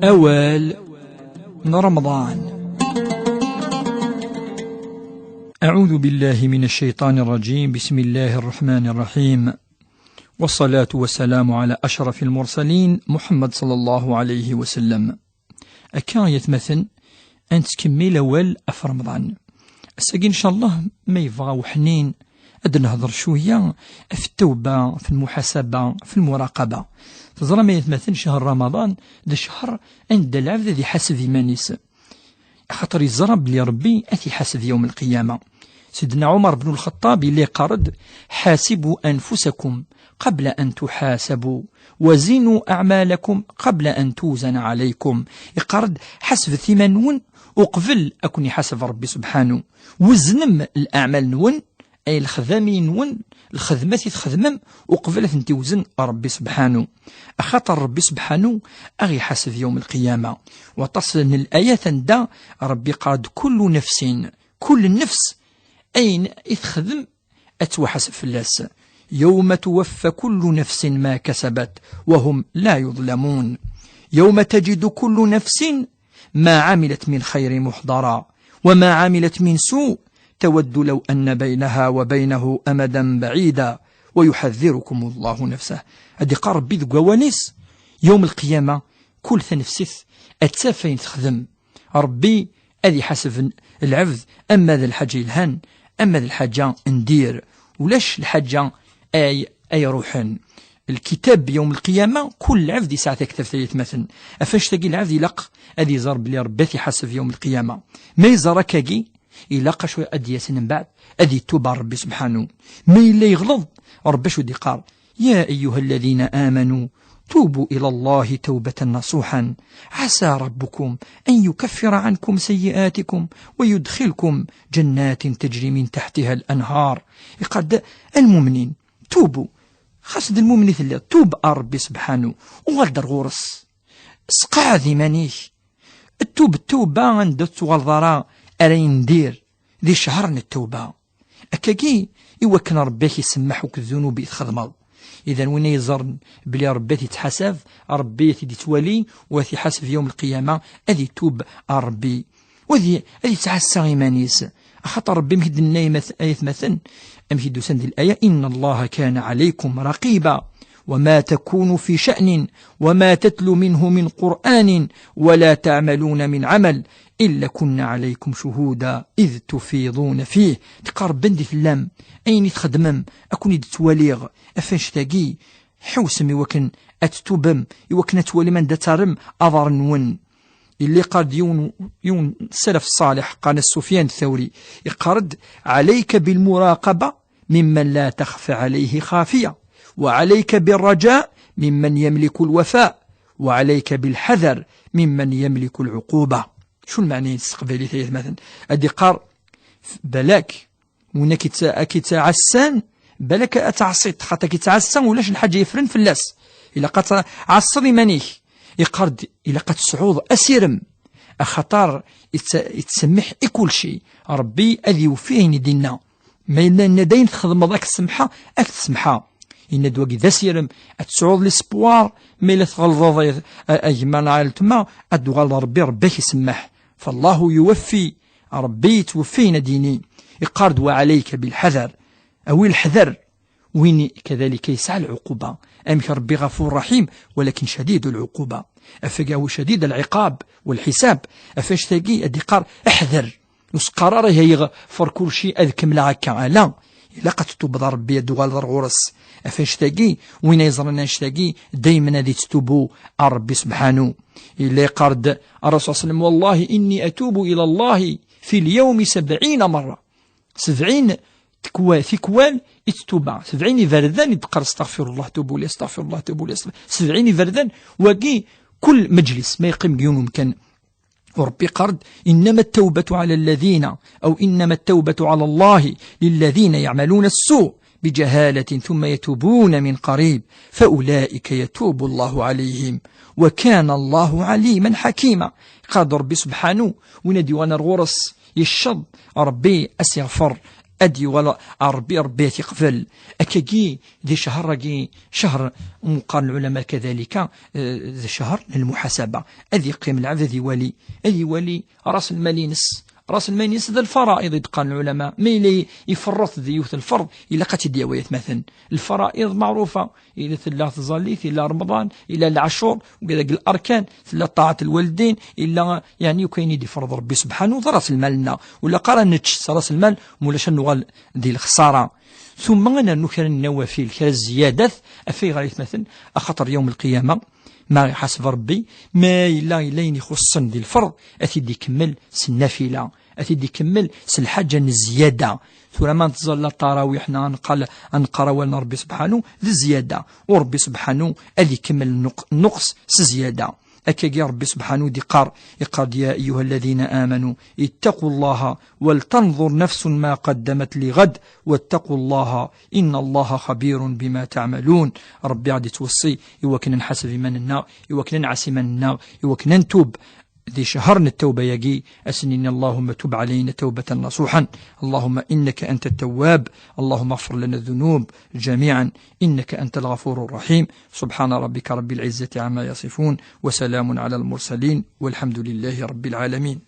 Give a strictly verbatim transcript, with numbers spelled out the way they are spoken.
Awal n Remḍan. أعوذ بالله من الشيطان الرجيم. بسم الله الرحمن الرحيم. والصلاة والسلام على أشرف المرسلين محمد صلى الله عليه وسلم. Akka, ay atmaten, ad nettkemmil awal ɣef Remḍan. Ass-agi, ncallah, ma yebɣa uḥnin, ad d-nehder cwiya ɣef ttawba, ɣef lmuḥasaba, ɣef lmuraqaba. Teẓram, ay atmaten, ccher Remḍan d ccher anda lɛebd ad iḥaseb iman-is. Axaṭer yeẓra belli Ṛebbi ad t-iḥaseb yawm lqiyama. Sidna Ɛumar bnu Lxeṭṭab yella yeqqar-d: حاسبوا أنفسكم قبل أن تحاسبوا وزنوا أعمالكم قبل أن توزن عليكم. Yeqqar-d: ḥasbet iman-nwen uqbel ad ken-iḥaseb Ṛebbi subḥanu. Weznem leɛmal-nwen, ay lexdami-nwen, lxedmat i txedmem, uqbel ad tent-iwzen Ṛebbi subḥanu. Axaṭer Ṛebbi subḥanu a ɣ-iḥaseb yawm lqiyama. Waṭas n layat anda Ṛebbi yeqqar-d: كل نفس, kul nnefs, ayen i texdem ad twaḥaseb fell-as. يوم توفى كل نفس ما كسبت وهم لا يظلمون. يوم تجد كل نفس ما عملت من خير محضرا وما عملت من سوء تود لو أن بينها وبينه أمدا بعيدا ويحذركم الله نفسه. Ad iqqar Ṛebbi deg wawal-is, yawm lqiyama, kul tanefsit ad taf ayen texdem. Ṛebbi ad iḥaseb lɛebd ama d lḥaǧa yelhan, ama d lḥaǧa n dir. Ulac lḥaǧa ay, ay iruḥen. Lkitab yawm lqiyama, kul lɛebd yesɛa taktabt, ay atmaten. Ɣef annect-agi lɛebd ilaq ad iẓer belli Ṛebbi ad t-iḥaseb yawm lqiyama. Ma iẓer akkagi, ilaq acu ad d-yasen mbeɛd, ad itub ɣer Ṛebbi subḥanu. Ma yella yeɣleḍ, Ṛebbi acu d-iqqar? يا أيها الذين آمنوا توبوا إلى الله توبة نصوحا عسى ربكم أن يكفر عنكم سيئاتكم ويدخلكم جنات تجري من تحتها الأنهار. Iqqar-d: a lmumnin, tubu. Xas d lmumin i telliḍ, tub ar Ṛebbi subḥanu, uɣal-d ar ɣur-s. Sqeɛd iman-ik. Tub ttawba anda ur tettuɣaleḍ ara ar ayen n dir, di ccher n ttawba. Akkagi, i wakken Ṛebbi ad k-isemmeḥ akk ddunub i txedmeḍ. Idan, win ay yeẓren belli Ṛebbi ad t-ittḥasab, Ṛebbi ad t-id-ittwali, u ad t-iḥaseb yawm lqiyama, ad itub ar Ṛebbi. U ad i-, ad ittɛassa iman-is. Axaṭer Ṛebbi, amek i d-nenna, ay atmaten, amek i d-usan di laya: إن الله كان عليكم رقيبا وما تكون في شأن وما تتلو منه من قرآن ولا تعملون من عمل إلا كنا عليكم شهودا إذ تفيضون فيه. Teqqar Ṛebbi anda i tellam, ayen i txeddmem, ad ken-id-ttwaliɣ. Ɣef annect-agi, ḥewsem i wakken ad tettubem, i wakken ad twalim anda ttarrem aḍar-nwen. Yella yeqqar-d yiwen, yiwen n salaf ṣṣaleḥ, qqaren-as Sufyan Thawri, yeqqar-d: عليك بالمراقبة ممن لا تخفى عليه خافية، وعليك بالرجاء ممن يملك الوفاء، وعليك بالحذر ممن يملك العقوبة. Acu lmeɛna-ines s teqbaylit, ay atmaten? Ad d-iqqar, balak win ad k-ittɛassan, balak ad tɛaṣiḍ, xaṭer ad k-ittɛassa ulac lḥaǧa yeffren fell-as. Ilaq ad tɛasseḍ iman-ik. Iqqar-d, ilaq ad tesɛuḍ asirem, axaṭer ittsemmiḥ i kulci. Ṛebbi ad iwfi ayen i d-inna. Ma yella yenna-d ayen txedmeḍ ad k-semḥeɣ, ad k-t-semḥeɣ. Yenna-d wagi d asirem, ad tesɛuḍ l'espoir, ma yella tɣelḍeḍ a, a, a gma neɣ a letma, ad d-tuɣaleḍ Ṛebbi, Ṛebbi ad k-isemmeḥ. Fallahu yuwaffi, Ṛebbi yettweffi, yenna-d yini. Iqqar-d: وعليك بالحذر. Awi leḥder. Win kadalika yesɛa lɛuquba. Amek Ṛebbi ɣafur raḥim, walakin cadidu lɛuquba. Afeg awi cadidu lɛiqab walḥisab. Ɣef annect-agi ad d-iqqar: Ḥder. Ur s-qqar ara: Ihi ɣfer kulci ad kemmleɣ akka. Ala, ilaq ad tettubeḍ ar Ṛebbi, ad d-tuɣaleḍ ar ɣur-s. Ɣef annect-agi, win ay yeẓran annect-agi, daymen ad ittubu ar Ṛebbi subḥanu. Yella yeqqar-d Ṛṛasul ṣṣallam: والله إني أتوب إلى الله في اليوم سبعين مرة. Sebɛin tekwa-, tikwal i tettuba. Sebɛin iberdan i d-teqqar: أستغفر الله، توبوا لي، أستغفر الله، توبوا لي، أستغفر-، sebɛin iberdan, wagi kul meǧlis, ma yeqqim deg yiwen umkan. U Ṛebbi yeqqar-d: إنما التوبة على الذين، أو إنما التوبة على الله للذين يعملون السوء بجهالة ثم يتوبون من قريب فأولئك يتوب الله عليهم وكان الله عليما حكيما. Yeqqar-d Ṛebbi subḥanu, win ad d-yuɣalen ar ɣur-s yecceḍ, Ṛebbi ad s-yeɣfer, ad d-yuɣal ɣer Ṛebbi, Ṛebbi ad t-iqbel. Akkagi, di ccher-agi, ccher, qqaren lɛulama kadalika, eh, d ccher n lmuḥasaba. Ad iqqim lɛebd ad iwali, ad iwali ras lmal-ines. Ras lmal-ines d lfara'iḍ i d-qqaren lɛulama. Ma yella iferreḍ di yiwet lferḍ, ilaq ad tt-id-yawi atmaten. Lfara'iḍ meɛrufa, illa tella tẓallit, illa Remḍan, illa lɛacur, wigad larkan, tella ṭaɛat lwaldin, illa, yeɛni, akk ayen i d-ifreḍ Ṛebbi sebḥanu, d ras lmal-nneɣ. Ur ilaq ara ad nečč s ras lmal, mulac ad nuɣal di lexṣara. Tumma ad nernu kra n nnawafil, kra n zziyadat, af ayɣer aytmaten, axaṭer yawm lqiyama, ma iḥaseb Ṛebbi, ma yella, yella ayen ixuṣṣen di lferḍ, ad t-id-ikemmel s nnafila, ad t-id-ikemmel s lḥaǧa n zzyada. Tura ma nettẓalla ṭarawiḥ neɣ ad neqqal, ad neqqar awal n Ṛebbi sebḥanu, d zzyada. U Ṛebbi sebḥanu ad ikemmel nnuq-, nnuqs s zzyada. Akkagi Ṛebbi sebḥanu d-iqqar, iqqar-d: يا أيها الذين آمنوا اتقوا الله ولتنظر نفس ما قدمت لغد واتقوا الله إن الله خبير بما تعملون. Ṛebbi ad ittweṣṣi i wakken ad nḥaseb iman-nneɣ, i wakken ad nɛass iman-nneɣ, i wakken ad ntub. Di ccher n ttawba-agi, ad s-nini: اللهم تب علينا توبة نصوحا، اللهم إنك أنت التواب، اللهم اغفر لنا الذنوب جميعا، إنك أنت الغفور الرحيم. سبحان ربك رب العزة عما يصفون، وسلام على المرسلين، والحمد لله رب العالمين.